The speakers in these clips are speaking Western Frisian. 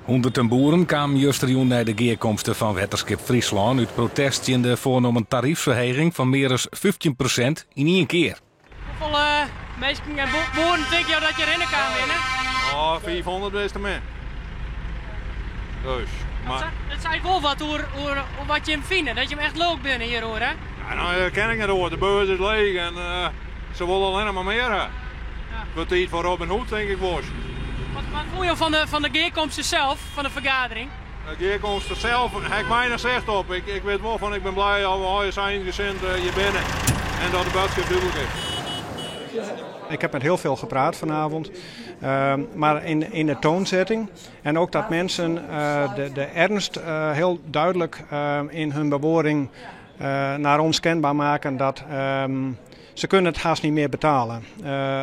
Hûnderten boeren kamen justerjûn nei de gearkomste fan Wetterskip Fryslân út protest tsjin de foarnommen taryfsferheging fan mear as 15% yn ien kear. Hoefolle minsken en boeren tinke jo dat hjirhinne kaam binne? Oh, 500 wist min. Dus, mar... It seit wol wat oer, oer, oer wat jim fine, dat jim echt lulk binne hjiroer, hè? Ja, nou, ken ik net oars. De beurs is leech en se wolle allinnich mar mear ha. Ja. Wurdt tiid foar Robin Hood, tink ik wol. Wat, wat fûn jo fan de gearkomste sels, fan de fergadering? De gearkomste sels ha ik weinich sicht op. Ik wit wol fan ik bin blij dat we allegear eensgezind hjir binne en dat de boadskip dúdlik is. Ik heb met heel veel gepraat vanavond, maar in de toonzetting en ook dat mensen de ernst heel duidelijk in hun bewoording naar ons kenbaar maken dat ze kunnen het haast niet meer betalen.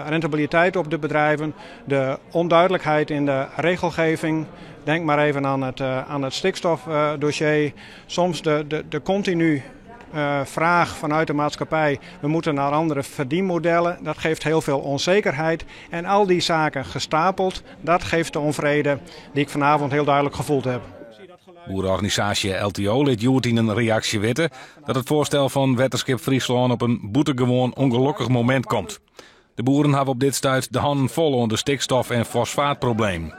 Rentabiliteit op de bedrijven, de onduidelijkheid in de regelgeving. Denk maar even aan het stikstofdossier. Soms de continu vraag vanuit de maatschappij, we moeten naar andere verdienmodellen. Dat geeft heel veel onzekerheid. En al die zaken gestapeld, dat geeft de onvrede die ik vanavond heel duidelijk gevoeld heb. Boereorganisaasje LTO lit hjoed yn in reaksje witte dat it foarstel fan Wetterskip Fryslân op in bûtengewoan ûngelokkich momint komt. De boeren hawwe op dit stuit de hannen fol oan de stikstof- en fosfaatproblemen.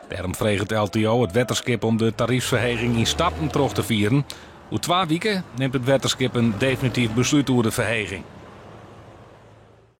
Dêrom freget LTO it wetterskip om de taryfsferheging yn stappen troch te fieren. Oer 2 wiken nimt it wetterskip in definityf beslút oer de ferheging.